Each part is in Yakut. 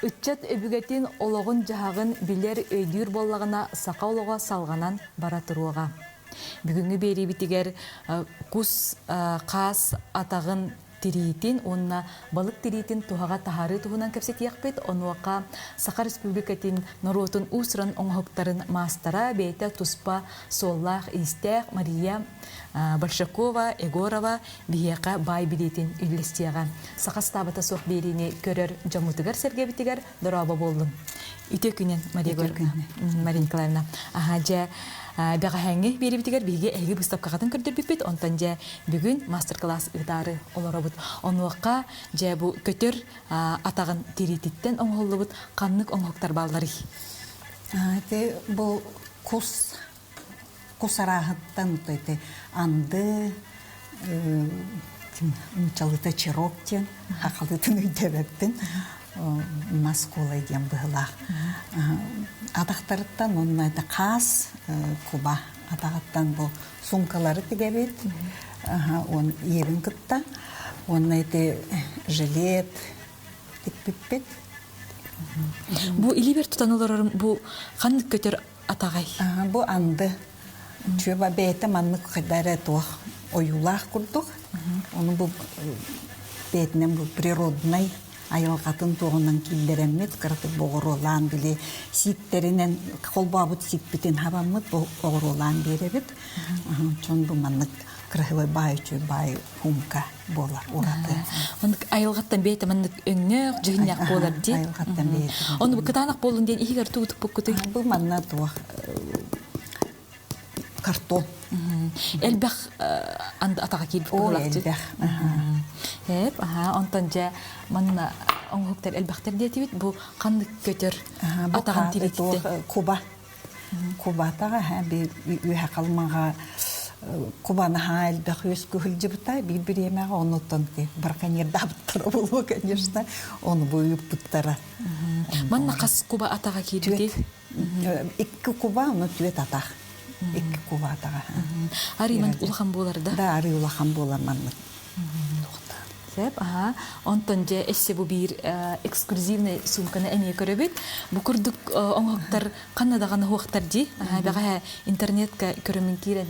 Ыччат өбүгэтин олоҕун-дьаһаҕын билэр, өйдүүр буоллаҕына, саха олоҕо салҕанан бара туруоҕа. Бүгүҥҥү биэриибитигэр кус хаас атаҕын тириитин уонна балык тириитин туһаҕа таһаарыы туһунан кэпсэтиэхпит. Онуоха Саха Республикатын норуотун уус-уран оҥоһуктарын маастара, бэйэтэ туспа суоллаах-иистээх Мария Большакова, Егорова биһиэхэ баай билиитин үллэстиэҕэ. Саха ыстаабата суох биэриини көрөр дьоммутугар-сэргэбитигэр дорообо буоллун. Үтүө күнүн, Мария Мария Николаевна. Аха, дьэ, бэҕэһээҥҥи биэрибитигэр биһиги эһиги быыстапкаҕытын көрдөрбүппүт, онтон дьэ бүгүн мастер-класс ыытаары олоробут. Онуоха дьэ бу көтөр атаҕын тириититтэн оҥоһуллубут ханнык оҥоһуктар баалларый? Ити бу кус кус арааһыттан ити анды нууччалыыта чирок диэн хахалыытын өйдөөбөппүн мас куолай диэн быһыылаах атахтарыттан уонна это хаас куба атаҕыттан бу суумкалары тигэбит он ийэбин кытта уонна ити жилет тикпиппит. Бу илиибэр тутан олорорум бу ханнык көтөр атаҕай? Бу анды. Чүөба бэйэтэ маннык хайда эрэ туох ойуулаах курдук. Ону бу бэйэтинэн бу природнай айылҕатын туоҕунан киллэрэммит, кыратык боҕуруолаан били сииктэринэн холбообут сиикпитин хабаммыт боҕуруолаан биэрэбит. Чон бу маннык красивый баай үчүгэй баай хумка буолар ураты. Оннук айылҕаттан бэйэтэ маннык өҥнөөх, дьүһүннээх буолар дии. Айылҕаттан бэйэтэ. Ону кытаанах буоллун диэн иһигэр тугу туппуккутуй? Бу манна туох картон. Элбэх атаҕа киирбит О, элбэх. Эп, аха, онтон дьэ манна оҥоһуктар элбэхтэр диэтибит. Бу ханнык көтөр атаҕын тириититтэн? Куба. Кубатаҕа үөһэ халымаҕа куба наһаа элбэх үөскүү сылдьыбыта биир бириэмэҕэ онуттан браконьердаабыттара буолуо конечно ону бу ыыппыттара. Манна хас куба атаҕа киирбитий? Икки куба, ону түөт атах. Икки куба атаҕа. Арыы маннык улахан буолар да? Да, арыы улахан буолар маннык. Сөп, аха. Онтон дьэ өссө бу биир эксклюзивный суумканы эмиэ көрөбүт. Бу курдук оҥоһуктар ханна даҕаны уохтар дии. Бэҕэһээ интернетка көрөммүн киирэн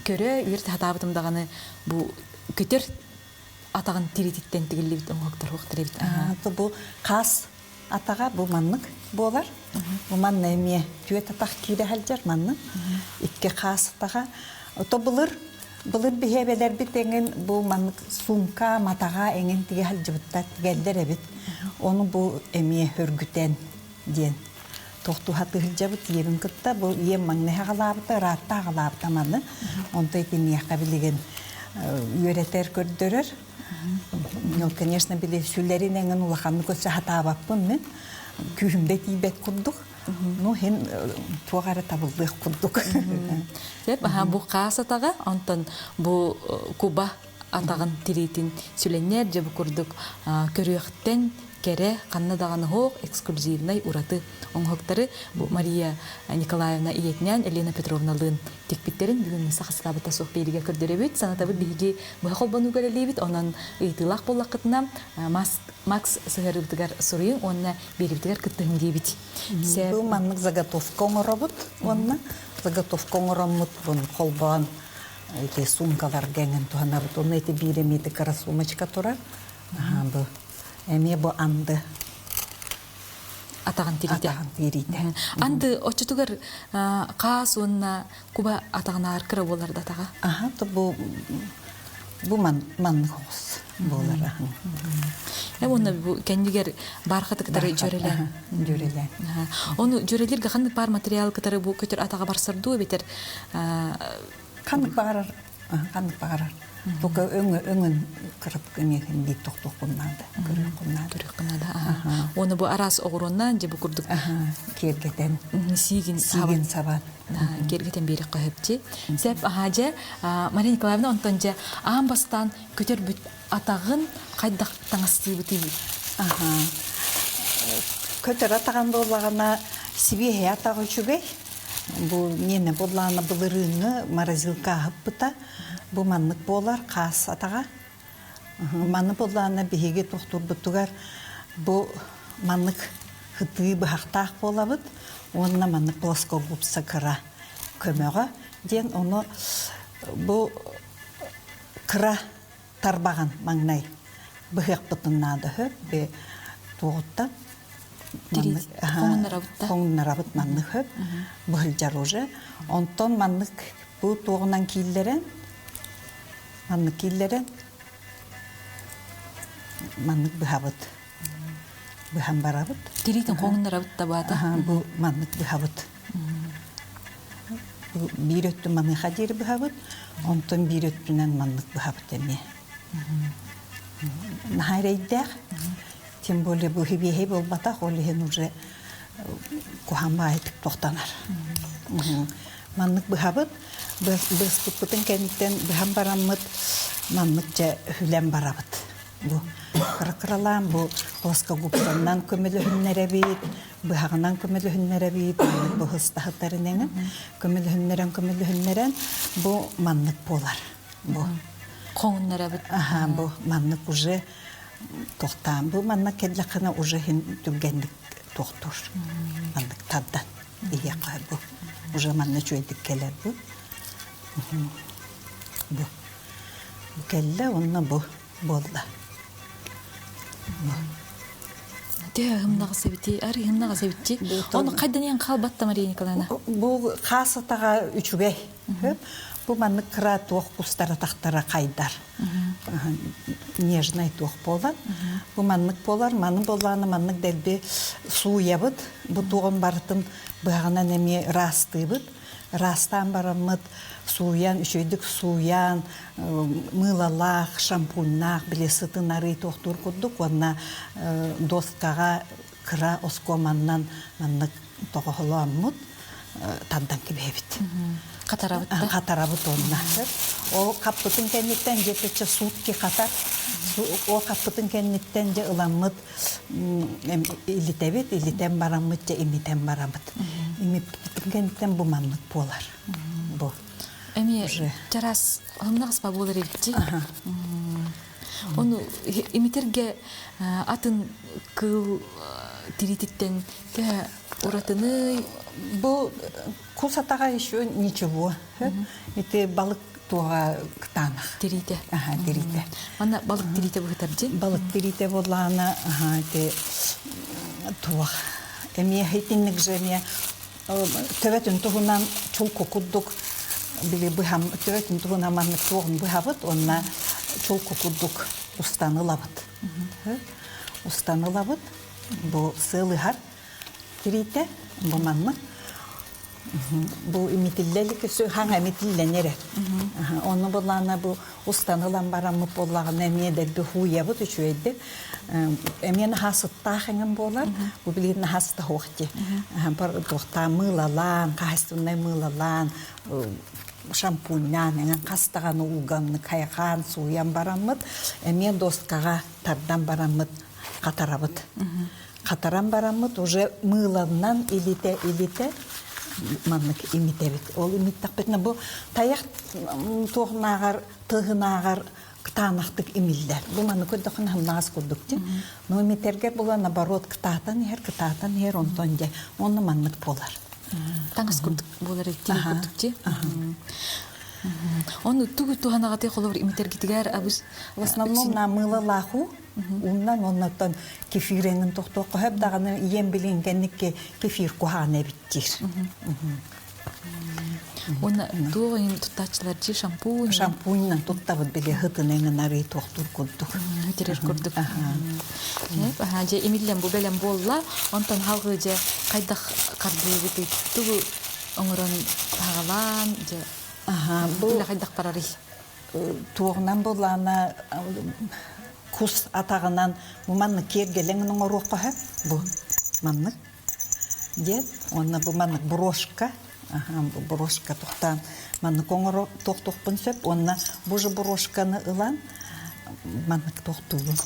көрө, үөртэ сатаабытым даҕаны бу көтөр атаҕын тириититтэн тигиллибит оҥоһуктар уохтар эбит. Бу хас атаҕа бу маннык буолар. Бу манна эмиэ түөт атах киирэ сылдьар маннык. Икки хаас атаҕа. Ото былыр былыр биһи эбэлэрбит эҥин бу маннык суумка, матаҕа эҥин тигэ сылдьыбыттар, тигэллэр эбит. Ону бу эмиэ хөргүтэн диэн тохтуһа сылдьабыт ийэбин кытта. Бу ийэм маҥнай аҕалаабыта, ыраатта аҕалаабыта маны. Онто итиниэхэ билигин үөрэтэр, көрдөрөр. Ну, конечно, били сүлэрин эҥин улаханнык өссө сатаабаппын мин. Күүһүмдэ тиийбэт курдук. Ну, хин туох эрэ табыллыах курдук. Сөп, аха бу хаас атаҕа, онтон бу куба атаҕын тириитин сүлэннэр дьэ бу курдук көрүөхтэн кэрэ, ханна даҕаны суох эксклюзивнай ураты оҥоһуктары бу Мария Николаевна ийэтинээн Елена Петровналыын тикпиттэрин бүгүҥҥү саха сатаабыта суох биэриигэ көрдөрөбүт. Санатабыт биһиги быһа холбонууга үлэлиибит. Онон ыйытыылаах буоллаххытына Макс сыһыарыыбытыгар суруйуҥ уонна биэриибитигэр кыттыһыҥ диибит. Бу маннык заготовка оҥоробут уонна заготовка оҥороммут бун холбоон ити суумкаларга эҥин туһанабыт. Онно ити биир эмиэ кыра сумочка турар. Бу эмиэ бу анды атаҕын тириитэ. Атаҕын тириитэ. Анды оччотугар хаас уонна куба атаҕынаар кыра буолар да атаҕа. Аха, то бу бу ман маннык оҕус буолар аһын. Э уонна бу кэннигэр бархаты кытары дьөреле. Дьөреле. Ону дьөрелерге ханнык бар материал кытары бу көтөр атаҕа барсар дуу эбэтэр ханнык баҕарар ханнык баҕарар Только өҥө өҥүн кырып эмиэхин биир тохтуоххун наада, көрүөххүн наада. Көрүөххүн наада. Уонна бу араас оҕуруоннаан дьэ бу курдук киэргэтэн сиигин сиигин сабан киэргэтэн биэрэххэ сөпчи. Сөп аһаа дьэ Мария Николаевна онтон дьэ аан бастаан көтөрбүт атаҕын хайдах таҥастыыбытый? Аха. Көтөр атаҕын буоллаҕына сибиэһэй атах үчүгэй. Бу миэнэ буоллаҕына былырыыҥҥы морозилка аһыппыта. Бу маннык буолар хаас атаҕа. Маны буоллаҕына биһиги тохтуурбутугар бу маннык хытыы быһахтаах буолабыт уонна маннык плоскогубца кыра көмөҕө диэн ону бу кыра тарбаҕын маҥнай быһыахпытын наада үһү би туоҕуттан хоҥуннарабыт маннык хөп быһылдьар уже онтон маннык бу туоҕунан кииллэрэн маннык кииллэрэн маннык быһабыт быһан барабыт тириитин хоҥуннарабыт да баата бу маннык быһабыт Биир өттүн маныаха диэри быһабыт, онтон биир өттүнэн маннык быһабыт эмиэ. Наһаа эрэйдээх, тем более бу хибиэһэй буолбатах, ол иһин уже куһаҕан баайытык тохтонор. Маннык быһабыт, быспыппытын кэнниттэн быһан бараммыт маннык дьэ үһүлэн барабыт. Бу кыра-кыралаан бу плоскогубцанан көмөлөһүннэрэбит, быһаҕынан көмөлөһүннэрэбит, маннык быһыстаһытарын эҥин көмөлөһүннэрэн көмөлөһүннэрэн бу маннык буолар. Бу хоҥуннарабыт. Аха, бу маннык уже тохтаан бу маннык кэллэххинэ уже иһин түргэнник тохтуур. Маннык тардан иһиэххэ бу. Уже манна үчүгэйдик кэлэр бу. Бу. Бу кэллэ уонна бу буолла. Төһө ыһымнаҕас эбитий? Ар ыһымнаҕас эбитчи. Ону хайдан хаалбатта Мария Николаевна? Бу хаас атаҕа үчүгэй. Бу маннык кыра туох кустара тахтара хайдар. Нежнай туох буолар. Бу маннык буолар. Маны буоллаҕына маннык дэлби сууйабыт. Бу туоҕун барытын быһаҕынан эмиэ ыраастыыбыт. Ыраастаан бараммыт сууйан, үчүгэйдик сууйан, мыылалаах, шампуннаах, били сытын арыы туохтуур курдук уонна доскаҕа кыра оскуоманнан маннык тоҕоһолооммут тардан кэбиһэбит. Хатарабыт да? Хатарабыт уонна. Ол хаппытын кэнниттэн где-то сутки хатар. Ол хаппытын кэнниттэн дьэ ыламмыт илитэбит, илитэн бараммыт, дьэ имитэн барабыт. Имиппитин кэнниттэн бу маннык буолар. Бу. Эмиэ чараас ымнаҕаспа буолар эбит Ону имитэргэ атын кыыл тириититтэн төһө уратыный? Бу кус атаҕа еще ничего. Ити балык туоҕа кытаанах. Тириитэ. Аха, тириитэ. Манна балык тириитэ быһытар дьи? Балык тириитэ буоллаҕына, аха, ити туох. Эмиэ итинник же эмиэ төбөтүн туһунан чулку курдук били быһам төбөтүн туһунан маннык туоҕун быһабыт уонна чулку курдук устан ылабыт. Устан ылабыт. Бу сыалыһар тириитэ бу маннык Бу имитиллэ илик хаҥ эмитиллэн эрэр. Онно буоллаҕына бу устан ылан бараммыт буоллаҕына эмиэ дэлби хууйабыт үчүгэйдик. Эмиэ наһаа сыттаах эҥин буолар. Бу билигин наһаа сыта суох дии. Туохтаан мыылалаан, хаһайыстыбаннай мыылалаан, шампуньнаан эҥин хас даҕаны ууганнык хайҕаан сууйан бараммыт эмиэ доскаҕа тардан бараммыт хатарабыт. Хатаран бараммыт уже мыыланнан илитэ-илитэ маннык имитэбит. Ол имиттэхпитинэ бу тайах туохунааҕар тыһынааҕар кытаанахтык имиллэр. Бу маннык көрдөххүнэ ханнаас курдук дии. Но имитэргэ була наоборот кытаатан иһэр, кытаатан иһэр, онтон дьэ онно маннык буолар. Таҥас курдук буолар тири курдук дии. Ону тугу туһанаҕытый холобур имитэргитигэр абыс В основном на мылалааху Ууннан уоннаттан кефир эҥин тохтуохха сөп даҕаны ийэм билин кэнникки кефир куһаҕан эбит диир. Уонна туох эҥин туттааччылар дии шампунь? Шампуньнан туттабыт били һытын эҥин арыы туохтуур курдук. Үтүрэр курдук. Аха дьэ имиллэн бу бэлэм буолла. Онтон халгыы дьэ хайдах хардыыбытый? Тугу оҥорон таһаҕалаан дьэ бу хайдах барарый? Туоҕунан буоллаҕына кус атаҕынан бу маннык киэргэлэҥин оҥоруохха сөп бу маннык диэн уонна бу маннык брошка брошка тухтаан маннык оҥоро туохтуохпун сөп уонна бу же брошканы ылан маннык туохтуубун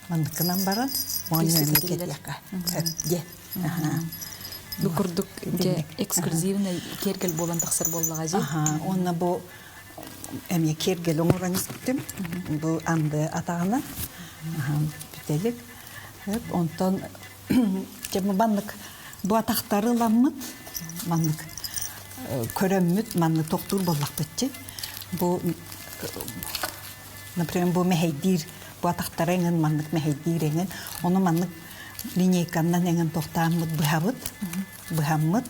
манныккынан баран уонна эмиэ кэтиэххэ сөп диэн Бу курдук дьэ эксклюзивный киэргэл буолан тахсар буоллаҕа дии. Уонна бу эмиэ киэргэл оҥорон испитим. Бу анды атаҕына бүтэлик. Онтон дьэ маннык бу атахтары ыламмыт маннык көрөммүт маннык тохтуур буоллахпытчы. Бу например бу мэһэйдиир бу атахтара эҥин маннык мэһэйдиир эҥин ону маннык линейканнан эҥин тохтооммут быһабыт быһаммыт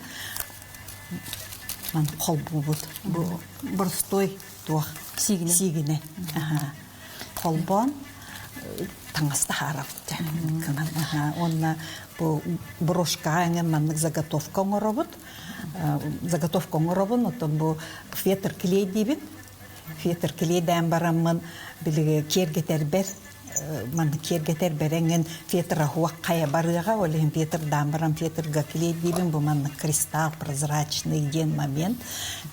маннык холбуубут бу боростуой туох Сиигинэ. Сиигинэ. Холбоон таҥас таһаарабыт гынан. Уонна бу брошкаҕа эҥин маннык заготовка оҥоробут. Заготовка оҥоробун, оттон бу фетр клей диибин. Фетр клейдээн бараммын билиги киэргэтэрбэр маннык киэргэтэрбэр эҥин фетр аһуох хайа барыаҕа, ол иһин фетрдаан баран фетрга клейдиибин бу маннык кристалл прозрачный диэн момент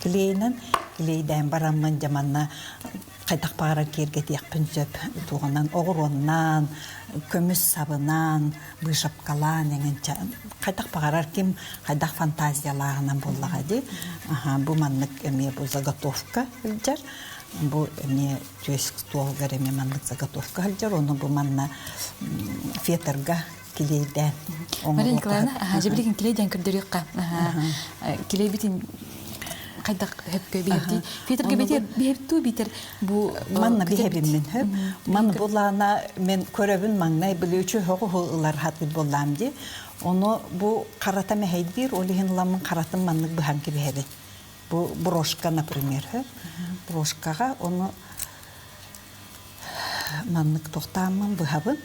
клейинэн клейдээн бараммын дьэ манна хайдах баҕарар киэргэтиэхпин сөп туоҕунан оҕуруоннаан көмүс сабынан быышапкалаан эҥин хайдах баҕарар ким хайдах фантазиялааҕынан буоллаҕа дии бу маннык эмиэ бу заготовка сылдьар бу эмиэ түөс туолгар эмиэ маннык заготовка сылдьар ону бу манна фетрга килиэйдээн Мария Николаевна, дьэ билигин килиэйдээн көрдөрүөххэ. Килиэйбитин хайдах хөпкө биһэптий? Фетрга битер биһэптүү битер бу Манна биһэбиммин хөп. Ман булаана мен көрөбүн маҥнай билүүчү хөҕү ылар хатыр боллаам ди. Ону бу харата мэһэйдиир, ол иһин ламмын харатын маннык быһан кэбиһэбин. Бу брошка, например, брошкаҕа ону маннык тохтааммын быһабын.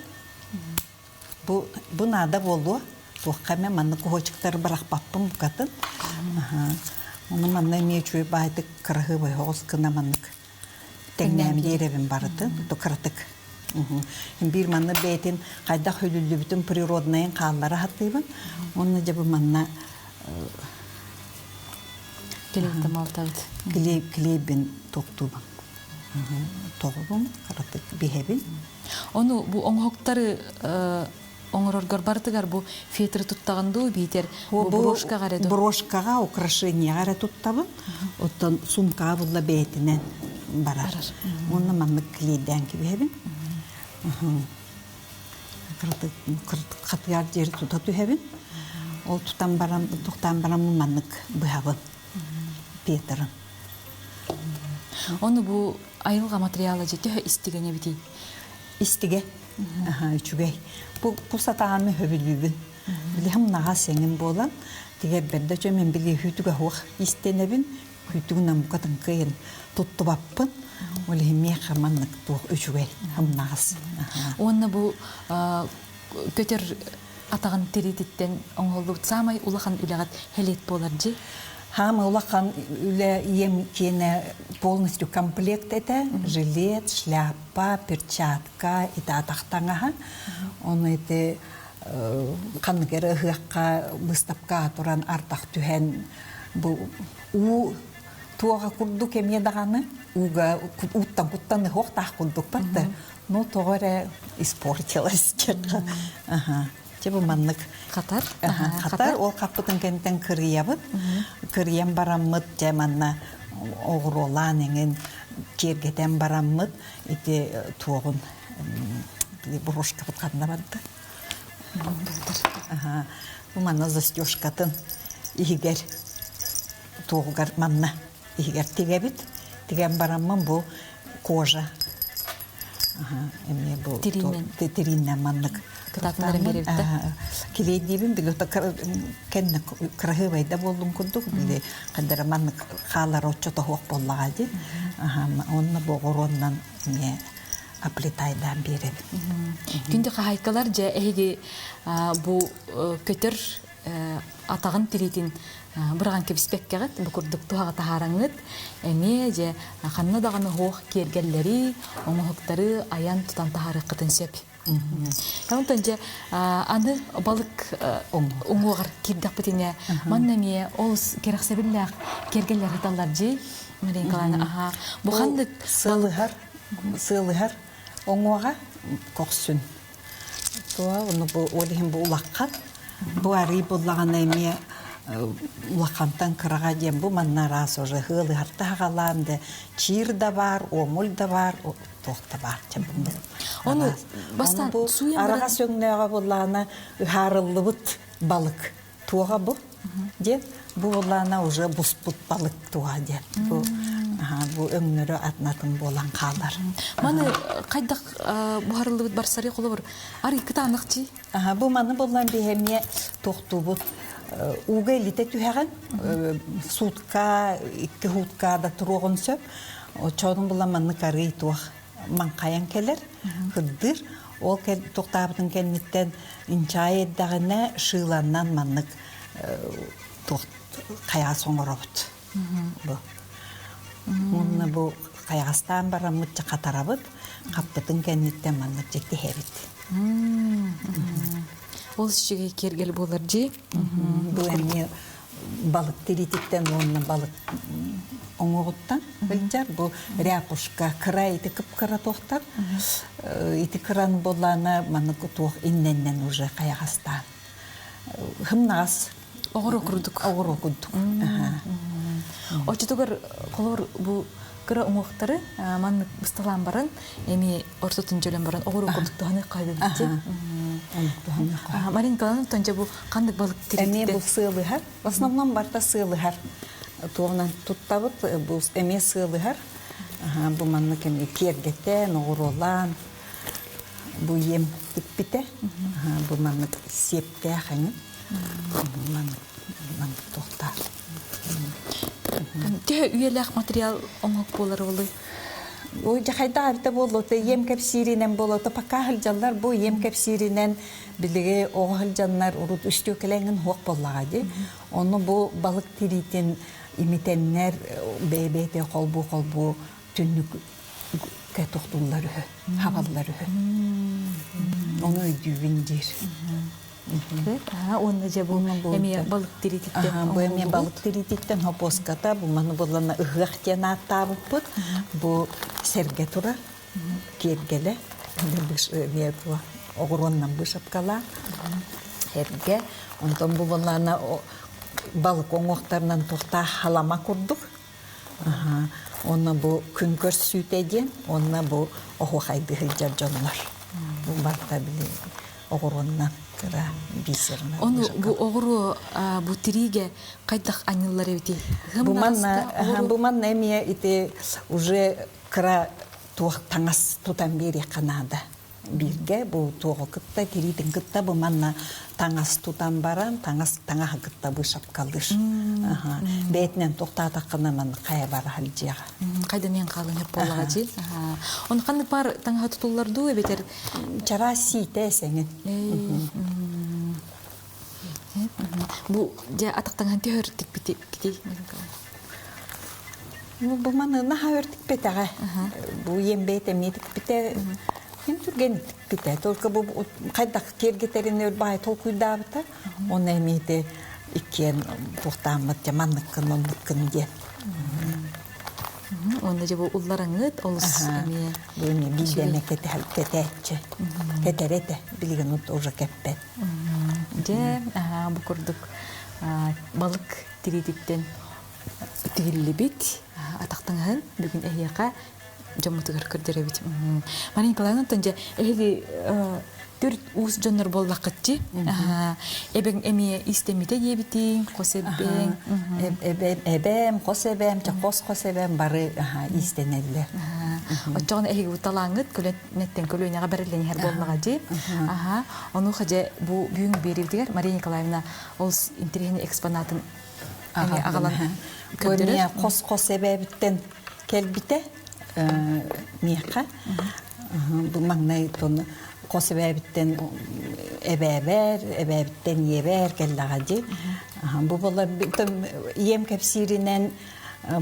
Бу, бу наада буолуо. Туохха эмэ маннык куһуочуктары бырахпаппын букатын. Ону манна эмиэ үчүгэй баайдык кыраһыабай оҕус гына маннык тэҥнээн биэрэбин барытын, то кыратык. Биир манна бэйэтин хайдах үлүллүбүтүн природнайын хааллара сатыыбын. Уонна дьэ бу манна Клей Клей, клейбин туохтуубун. Тоҕобун, кыратык биһэбин. Ону бу оҥоһуктары оҥороргор барытыгар бу фетры туттаҕын дуу биитэр бу брошкаҕа эрэ дуу? Брошкаҕа, украшениеҕа эрэ туттабын. Оттон сумкаҕа булла бэйэтинэн барар. Уонна маннык клейдээн кэбиһэбин. Кыратык хатыгар диэри тута түһэбин. Ол тутан баран, тохтоон баран маннык быһабын. Петрын. Ону бу айылҕа материала дьэ төһө истигэн эбитий? Истигэ. Аха, үчүгэй. Бу бу сатааны хөбүлүүбүн. Билиһим наҕа сеңин буолан, тигэр бэрдэ чө мен били хүүтүгэ хуох истэнэбин, хүүтүгүнэн букатын кыйын туттубаппын. Ол иһин миэхэ маннык туох үчүгэй хымнаҕас. Уонна бу көтөр атаҕын тириититтэн оҥоһуллубут саамай улахан үлэҕит хелиэт буолар дьи? Хаамы улахан үлэ ийэм киэнэ полностью комплект этэ. Жилет, шляпа, перчатка, итаатах таҥаһа. Ону ити ханнык эрэ ыһыахха быыстапкаҕа туран ардах түһэн бу уу туоҕа курдук эмиэ даҕаны ууга ууттан куттан ыһыахтаах курдук батта ну тоҕо эрэ испортилась аха Дьэ бу маннык хатар хатар ол хаппытын кэнниттэн кырыйабыт кырыйан бараммыт дьэ манна оҕуруолаан эҥин киэргэтэн бараммыт ити туоҕун брошкабыт ханна барда бу манна застежкатын иһигэр туоҕугар манна иһигэр тигэбит тигэн бараммын бу кожа эмиэ бу тирииннэн маннык кытаатыннаран биэрэбит да килиэйдиибин били кэннэ кыраһыабай да буоллун курдук били хандара маннык хаалар оччо тоһуох буоллаҕа дии онно боҕуруоннан эмиэ оплетайдаан биэрэбин Күндү хаһайкалар дьэ эһиги бу көтөр атаҕын тириитин быраҕан кэбиспэккэҕит бу курдук туһаҕа таһаараҥҥыт эмиэ дьэ ханна даҕаны оһуох киэргэллэри оҥоһуктары айан тутан таһаарыаххытын сөп Онтон дьэ аны балык уҥуоҕар киирдэхпитинэ манна эмиэ олус кэрэхсэбиллээх киэргэллэр сыталлар дии Мария Николаевна аһаа бу ханнык сыалыһар сыалыһар уҥуоҕа көхсүн Туа, ону бу ол иһин бу улаххан. Бу арыы буллаҕына эмиэ. Улахантан кыраҕа диэн бу манна араас уже ыалыһарта хаҕалаан да чиир да баар, уомул да баар, туох да баар Ону бастаан бу араҕас өҥнөөҕө буллаана ыһаарыллыбыт балык туоҕа бу диэн бу буллаана уже буспут балык туоҕа диэн бу бу өҥнөрө атын-атын буолан хаалар. Маны хайдах буһарыллыбыт барсары холобур арый кытаанах дии Бу маны буллан биһэмиэ тохтуубут ууга илитэ түһэҕин суутка икки суутка да туруоҕун сөп очоодун булан маннык арый туох маҥхайан кэлэр кырдыр ол туохтаабытын кэнниттэн инчаай эрдэҕинэ шыыланнан маннык туох хайаас оҥоробут бу уонна бу хайаҕастаан бараммыт хатарабыт хаппытын кэнниттэн маннык дьэ тиһэбит Ол үчүгэй киэргэл буолар дии. Бу эмиэ балык тириититтэн уонна балык оҥоҕуттан сылдьар. Бу ряпушка кыра ити кып-кыра туохтар. Ити кыран буоллаана маннык туох иннэннэн уже хайаҕастаан. Хымнаҕас Оҕуруо курдук. Оҕуруо курдук. Оччотугар холобур бу кыра уҥуохтары маннык бысталаан баран эми ортотун дьөлөн баран оҕуруо курдук туһаныахха эбит. Марина Николаевна тонча бу ханнык балык Эмиэ бу сыалыһар. В основном барта сыалыһар. Туоҕунан туттабыт бу эмиэ сыалыһар. Бу маннык эмиэ киэргэтэн, оҕуруолаан бу ийэм тикпитэ. Бу маннык сиэптээх эҥин. Маннык туохтаах. Төһө үйэлээх материал оҥоһук буолар олуй? Ой, дьахайдаах эбитэ буолуо, ийэм кэпсииринэн буолуо, пока сылдьаллар бу ийэм кэпсииринэн билиги оҕо сылдьаннар урут үстүөкэлэҥин хуох буоллаҕа дии. Ону бу балык тириитин имитэннэр бэйэ-бэйэтэ холбуу-холбуу түннүккэ тохтууллар үһү, хабаллар үһү. Ону өйдүүбүн диир. Уонна дьэ бу эмиэ балык тириититтэн Бу эмиэ балык тириититтэн хопуоската, бу маны буллана ыһыах диэн ааттаабыппыт. Бу сэргэ турар, киэргэлэ, эмиэ оҕуруоннан быышапкалаах эргэ. Онтон бу буллана балык оҥуохтарынан туохтаах халама курдук. Онно бу күн көрсүүтэ диэн, онно бу оһуохайды сылдьар дьоннор. Бу барыта били оҕуруоннан кыра бисерынан. Ону бу оҕуруо бу тириигэ хайдах анньыллар эбитий? Бу манна бу манна эмиэ ити уже кыра туох таҥас тутан биэриэххэ наада. Бииргэ бу туоҕу кытта тириитин кытта бу манна таҥас тутан баран таҥас таҥаһы кытта бышапкалыыр. Бэйэтинэн туохтаатаххына манна хайа бара сылдьыаҕа. Хайда мен хаалын хөп буоллаҕа дии. Оны ханнык бар таҥаһа тутуллар дуу эбэтэр Чараас сиитэ эсэҥин. Бу дьэ атахтаҥан төһөр тикпити кити Бу маны наһаа өр тикпэтэҕэ. Бу ийэм бэйэтэ эмиэ тикпитэ. Ким түргэн тикпитэ. Только бу хайдах киэргэтэрин өр баай толкуйдаабыта. Онно эмиэ иккиэн туохтааммыт дьэ манныккын оннуккун диэн. Уонна дьэ бу уллараҥыт олус эмиэ Бу эмиэ биирдэ кэтээччи. Кэтэрэ этэ. Билигин уже кэппэт. Дьэ, бу курдук балык тириититтэн тигиллибит атах таҥаһын бүгүн эһиэхэ дьоммутугар көрдөрөбүт. Мария Николаевна, дьэ, эһиги төрт уус дьоннор буоллаххытчы. Эбэҥ эмиэ истэммитэ диэбитиҥ, хос эбэҥ. Эбэм, хос эбэм, хос-хос эбэм бары иистэнэллэр. Оччоҕуна эһиги бу талааҥҥыт көлөннеттен көлүөнэҕэ бэриллэн иһэр буоллаҕа дии. Онуоха дьэ бу бүгүн биэриибитигэр Мария Николаевна ол интэриэһинэй экспонатын эмиэ аҕалан көрдөрөр. Хос-хос эбээбиттэн кэлбитэ миэхэ. Бу маҥнай хос эбээбиттэн эбээбэр, эбээбиттэн ийэбэр кэллэҕэ дии. Бу буолар ийэм кэпсииринэн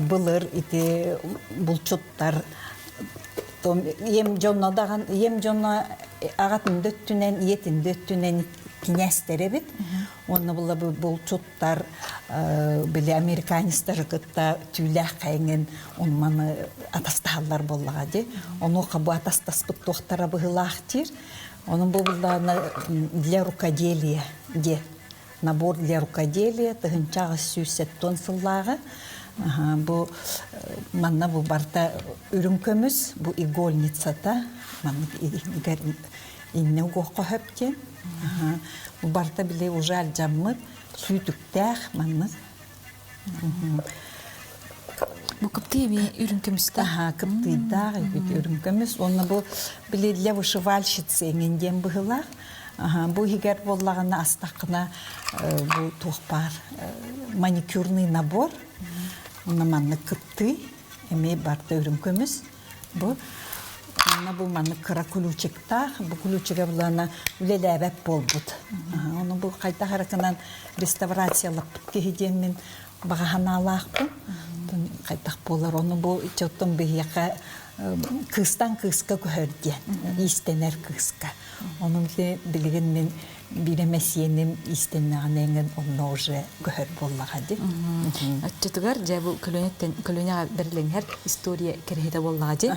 былыр ити булчуттар ийэм дьонно даҕан ийэм дьоно аҕатын да өттүнэн ийэтин да өттүнэн кинээстэр эбит. Уонна була булчуттар били американецтары кытта түүлээх хайыҥын онманы атастаһаллар буоллаҕа дии. Онуоха бу атастаспыт туохтара быһыылаах диир. Онон бу буллаҕына для рукоделия диэн. Набор для рукоделия 1870 сыллааҕы. Бу манна бу барта үрүҥ көмүс, бу игольницата, маннык иннэ угуохха сөп диэн. Бу барта били уже алдьаммыт, сүүтүктээх маннык. Бу кыптый эми үрүҥ көмүстээх. Аха, кыптыйдаах эбит үрүҥ көмүс. Уонна бу били для вышивальщицы эҥин диэн быһыылаах. Бу иһигэр буоллаҕына астаххына бу туох баар маникюрный набор. Уонна маннык кыптый эмиэ барыта үрүҥ көмүс. Бу манна бу маннык кыра ключиктаах, бу ключига булана үлэлээбэт буолбут. Ону бу хайдах эрэ гынан реставрациялаппыт киһи диэммин баҕа санаалаахпын. Хайдах буолар, ону бу оттон биһиэхэ кыыстан кыыска көһөр диэн, иистэнэр кыыска. Ону билигин мин биир эмэ сиэним иистэннэҕинэ эҥин онно уже көһөр буоллаҕа дии. Оччотугар дьэ бу көлүөнэттэн көлүөнэҕэ бэриллэн история кэрэһитэ буоллаҕа дии.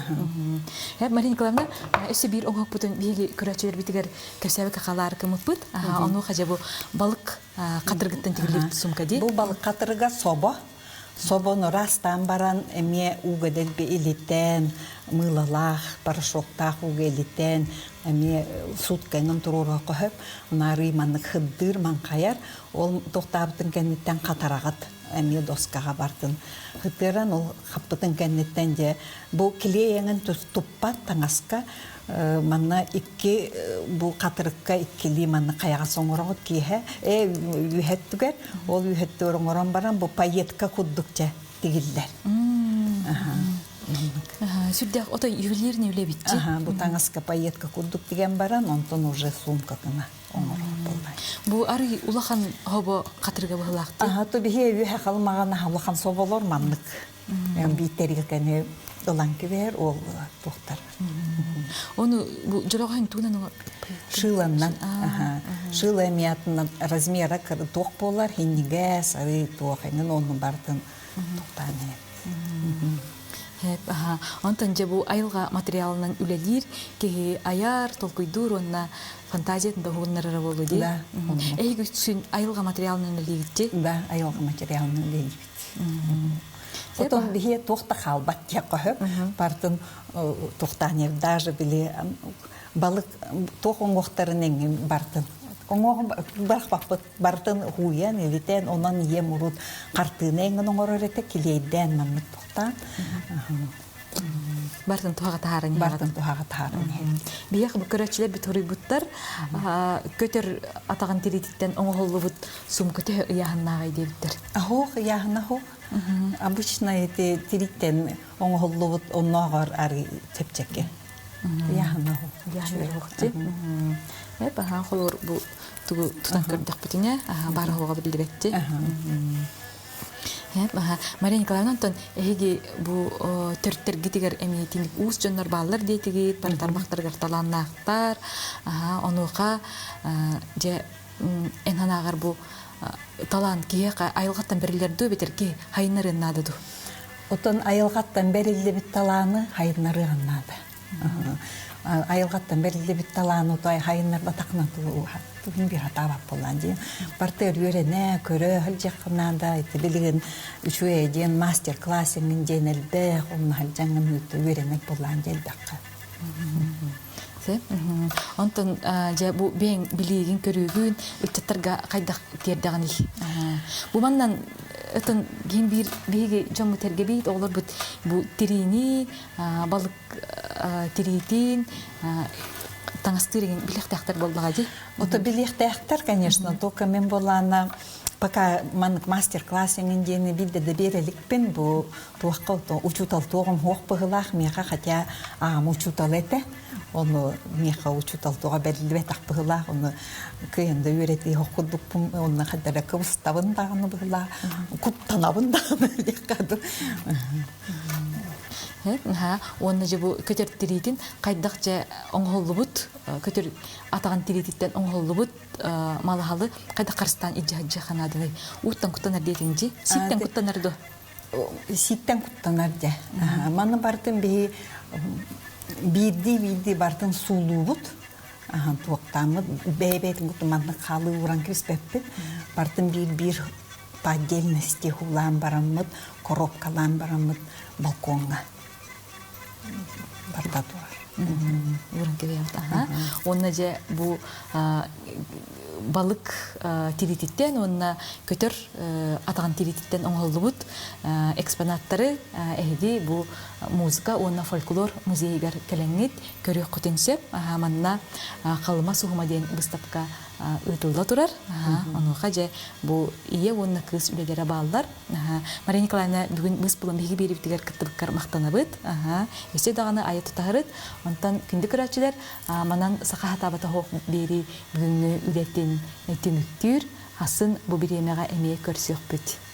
Мария Николаевна, өссө биир оҥоһукпутун биһиги көрөөччүлэрбитигэр кэпсээбит халаар кымыппыт. Онуоха дьэ бу балык хатырыгыттан тигиллибит сумка дии. Бу балык хатырыга собо. Собону ыраастаан баран эмиэ ууга дэлби илитэн, мыылалаах, порошоктаах ууга илитэн, эмиэ сутканан туруоруохха сөп. Наарыы маннык хыддыыр, маҥхайар. Ол тохтообутун кэнниттэн хатараҕыт эмиэ доскаҕа бардын. Хытыаран ол хаппытын кэнниттэн дьэ бу килиэйэҥин туппат таҥаска манна икки бу хатырыкка иккилии манна хайаҕас оҥороҕут киэһэ э үөһэттүгэр ол үөһэттүгэр оҥорон баран бу пайетка курдук дьэ тигиллэр. Сүрдээх отой ювелирный үлэбитчи. Бу таҥаска пайетка курдук тигэн баран онтон уже сумка гына оҥорор буолла. Бу арый улахан хобо хатырыга быһылаахты. Аха то биһи үөһэ халымаҕана улахан соболор маннык. Бииттеригэ кэни ылан кибэр ол туохтар. Ону бу дьолоҕоһун тугунан Шиланнан. Шила эмиятынан размера туох буолар, хиннигэ, сары туох эҥин онну бартын туктаан Онтон дьэ бу айылҕа материалынан үлэлиир киһи айар, толкуйдуур уонна фантазиятын да уһугуннарара буолуо дии. Да. Эһиги үксүн айылҕа материалынан үлэлиигит Да, айылҕа материалынан үлэлиибит. Потом биһиэ туох да хаалбат диэххэ сөп. Бартын туохтаан даже били балык туох оҥуохтарын эҥин бартын оҥуоҕун бырахпаппыт бартын хууйан илитэн онон ийэм урут хартыына эҥин оҥорор этэ килиэйдээн маннык туохтаан Бартын туһаҕа таһааран бартын туһаҕа таһааран Биһиэх бу көрөөччүлэр бит хоруйбуттар көтөр атаҕын тириититтэн оҥоһуллубут сумка төһө ыйааһыннааҕый диэбиттэр. Аһоох ыйааһына аһоох. Обычно эти тирииттэн оҥоһуллубут оннооҕор арый чэпчэки. Ыйааһына аһоох. Ыйааһына аһоох дии. Эп аһаа холур бу тугу тутан көрдөхпүтүнэ баар оһоҕо биллибэтти. Мария Николаевна, онтон эһиги бу төрүттэргитигэр эмиэ уус дьоннор бааллар диэтигит, бары тарбахтарыгар талааннаахтар. Онуоха дьэ эн санааҕар бу талаан киһиэхэ айылҕаттан бэриллэр дуу эбэтэр киһи хайыннарыан наада дуу? Отон айылҕаттан бэриллибит талааны хайыннарыан наада. Айылҕаттан бэриллибит талааны утай хайыннарбатахына тугун биир хатаабат буоллаан диэн. Барта үөрэнэ, көрө сылдьыахха наада. Ити билигин үчүгэй диэн мастер-класс эҥин диэн элбэх, онно сылдьаҥҥын үөрэнэр буоллаан диэн элбэххэ. Онтон дьэ бу бэйэҥ билиигин көрүүгүн ыччаттарга хайдах тиэрдэҕиний? Бу маннан ытын ким биир биһиги дьоммут эргэбит оҕолорбут бу тириини балык тириитин таҥастыыр игин билиэхтээхтэр буоллаҕа дии. Ото билиэхтээхтэр, конечно, только мен буолаана пока маннык мастер-класс эҥин диэни биирдэ да биэрэликпин бу туохха учуутал туоҕум суох быһыылаах миэхэ хотя аҕам учуутал этэ ону миэхэ учуутал туоҕа бэриллибэтэх быһыылаах ону кыайан да үөрэтии суох курдукпун онно хайдара кыбыстабын даҕаны быһыылаах куттанабын даҕаны диэххэ дуу Уонна дьэ бу көтөр тириитин хайдах дьэ оҥоһуллубут көтөр атаҕын тириититтэн оҥоһуллубут малаһалы хайдах харыстаан илдьэ сылдьыахха наадалай ууттан куттанар диэтиҥ дии сииттэн куттанар дуо Сииттэн куттанар дьэ. Манна бартын биһи биирдии-биирдии бартын суулуубут. Ахан туохтааммыт бэйэ-бэйэтин кытта маннык хаалыы ууран кириспэппит. Бартын биир-биир по отдельности уулаан бараммыт, коробкалаан бараммыт балкоҥҥа барда турар. Ууран кэбиһэбит. Уонна дьэ бу балык тириититтэн уонна көтөр атаҕын тириититтэн оҥоһуллубут экспонаттары эһиги бу музыка уонна фольклор музейыгар кэлэҥҥит көрүөххүтүн сөп. Манна Халыма суһума диэн быыстапка ыытылла турар. Онуоха дьэ бу ийэ уонна кыыс үлэлэрэ бааллар. Мария Николаевна бүгүн быыс булан биһиги биэриибитигэр кыттыбыккар махтанабыт. Өссө даҕаны айа тутаһырыт. Онтон күндү көрөөччүлэр, манан саха хатаабата оһох биэрии бүгүҥҥү үлэтин түмүктүүр. Асын бу бириэмэҕэ эмиэ көрсүөхпүт.